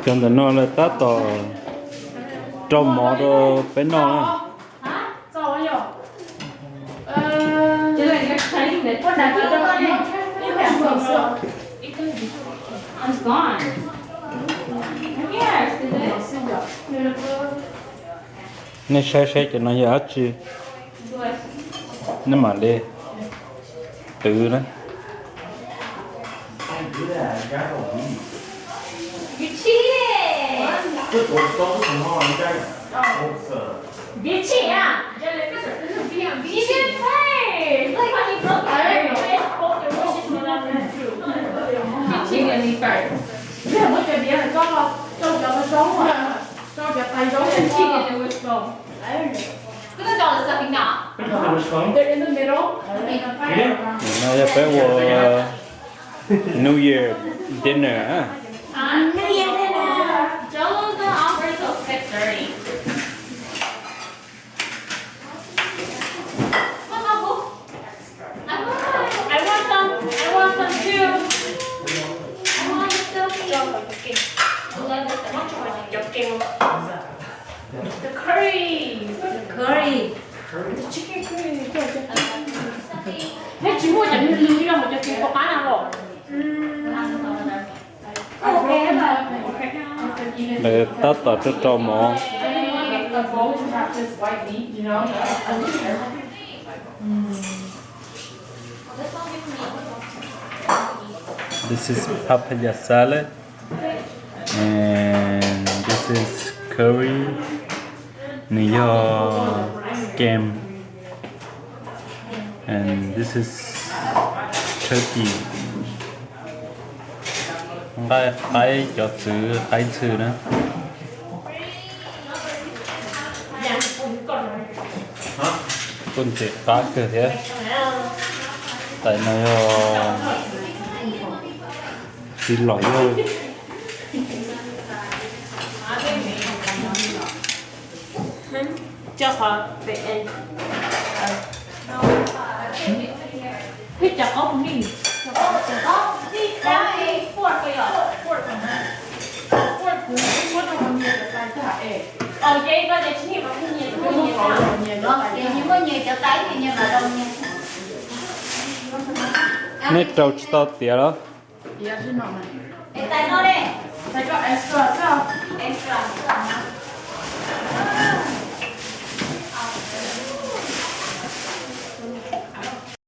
Cov ntawm no lawv tab tom rau mov rau peb noj na. Nej saib saib cov no yog dab tsi, nej mam li twv na. No yog peb ua New Year dinner. Neb tsis muaj cov nws lwm los mus cov kev pom qab na los. Lawv tab tom rau rau mov. This is papaya salad and this is curry. Nws yog kem and this is turkey. Nqaij qaib cov txwv qaib ntxhw na. Kuj ntxim qab kawg thiab. Tais no yog txiv laus yog. Nej rau tsis tau tiav los?